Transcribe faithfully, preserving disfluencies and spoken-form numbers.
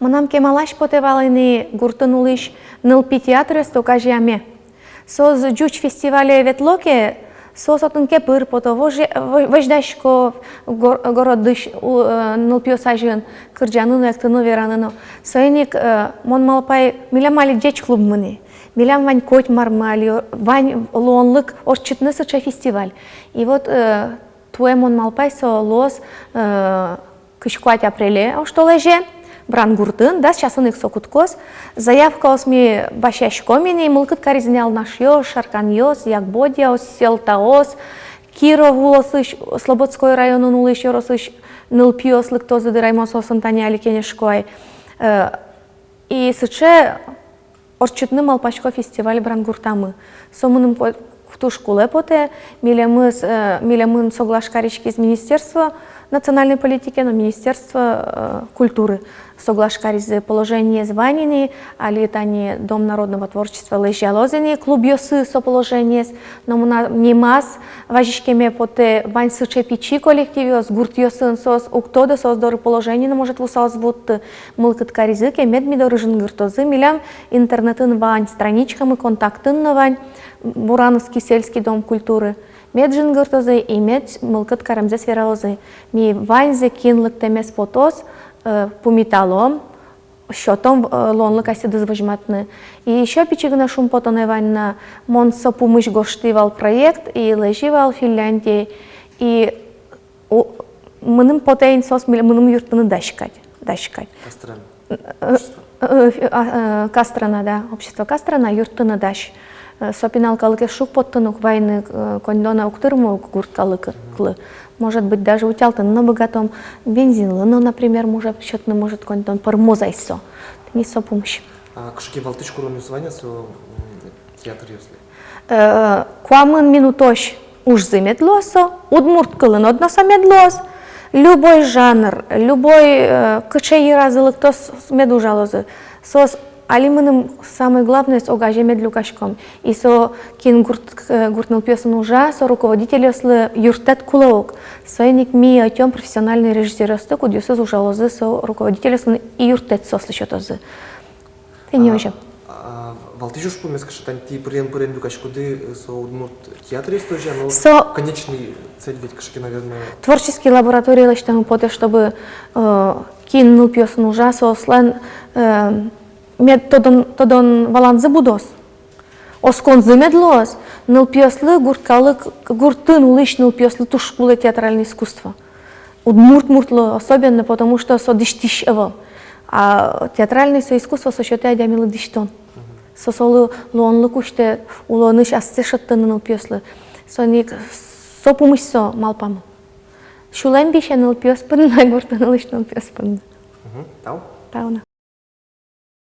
Мынам кемалась потэ вал ини гуртын улӥсь нылпи театръёсты огазеяме. Соос ӟуч фестивале ветло ке, соос отын кепыр пото, вож-, во-, возьдасько гор-, городысь у-, э, нылпиос азьын кырӟаны но, эктыны но, вераны но. Соин ик, э, мон малпай, милям али ӟеч клубмы ни, милям вань котьмармы али, вань луонлык ортчытыны сыӵе фестиваль. И вот, э, туэ мон малпай, со луоз, э, кызь куать апреле, оштолэзе, Брангуртын, дас часын ик со кутскоз. Заявкаос ми басьяськом ини, мылкыд каризы ни Алнашъёс, Шарканъёс, Якбодьяос, Сьӧлтаос, Киров улосысь, Слободской районын улӥсь ёросысь нылпиос лыктозы дыр ай, мон соосын тани али кенешко ай. Э, и сыӵе ортчытыны малпасько фестиваль Брангуртамы. Со мыным ко-, туж кулэ потэ, милемыз, э, милемын соглаш кариськиз Министерство национальной политики но Министерство, э, культуры. Соглаш каризы, положениез вань ини, али тани Дом народного творчества лэзьялоз ини клубъёсы со положениез, но мынам нимаз вазиськеме потэ, вань сыӵе пичи коллективъёс гуртъёсын, соос уг тодо, соос доры положение но, может, вусаос вутты. Мылкыд каризы ке, мед ми доры жингыртозы, милям интернетын вань страничкамы, контактын но вань, Буранский сельский дом культуры. Мед жингыртозы и мед мылкыд каремзэс вералозы. Ми ваньзэ, кин лыктэмез потоз, э, пумиталом, сётом, э, луонлык асьсэдыз возьматыны. И ещё пичи гинэ шумпотонэ вань на, мон со пумысь гожтӥ вал проект и лэзи вал Финляндие. И о, мыным потэ ини, соос милем, мыным юрттыны дась кадь, дась кадь. Кастрен. Э, общество. Э, э, фи-, а, э, Кастрена, да, общество Кастрена юрттыны дась. Э, со пинал калыкез шуг поттыны ук вайыны, э, коньдон-а уг тырмы ук гурт калыклы. Может быть, даже утялтыны но быгатом, бензинлы но, например, может, сётыны, может, коньдон пӧрмоз ай со. Тӥни со пумысь. А кыӵе ке валтӥсь куронъёс вань-а со, м, театръёслэн? Э, куамын минутозь ужзы мед луоз со, удмурт кылын одно со мед луоз, любой жанр, любой, э, кыӵе йыразы лыктоз, мед ужалозы. Соос али мыным самой главноез огазе мед люкаськом. И со кин гурт, э, гурт нылпиосын ужа, со руководительёслы юрттэт кулэ ук. Соин ик ми ӧтём профессиональной режиссёръёсты, кудъёсыз ужалозы со руководительёсын и юрттэт соослы сётозы. Тӥни озьы. А, валтӥсь ужпумез кыӵе, тани тӥ пырем-пырем люкаськоды, э, со удмурт театръёсты озьы, но со конечный цель ведь кыӵе ке, наверное. Творческий лаборатория лэсьтэме потэ, чтобы, э, кин нылпиосын ужа, соослэн, э, мед тодон, тодон-валанзы будоз. Осконзы мед луоз, нылпиослы, гурт калык, гуртын улӥсь нылпиослы туж кулэ театральное искусство. Удмурт муртлы особенно, потому что со дӥсьтӥсь ӧвӧл. А театральное со искусство, со сётэ адямилы дӥсьтон. Со солы луонлык усьтэ улонысь ассэ шедьтыны нылпиослы. Соин ик со пумысь со малпамы. Сюлэм висе нылпиос понна, гуртын улӥсь нылпиос понна. Мгм. Тау. Тау на.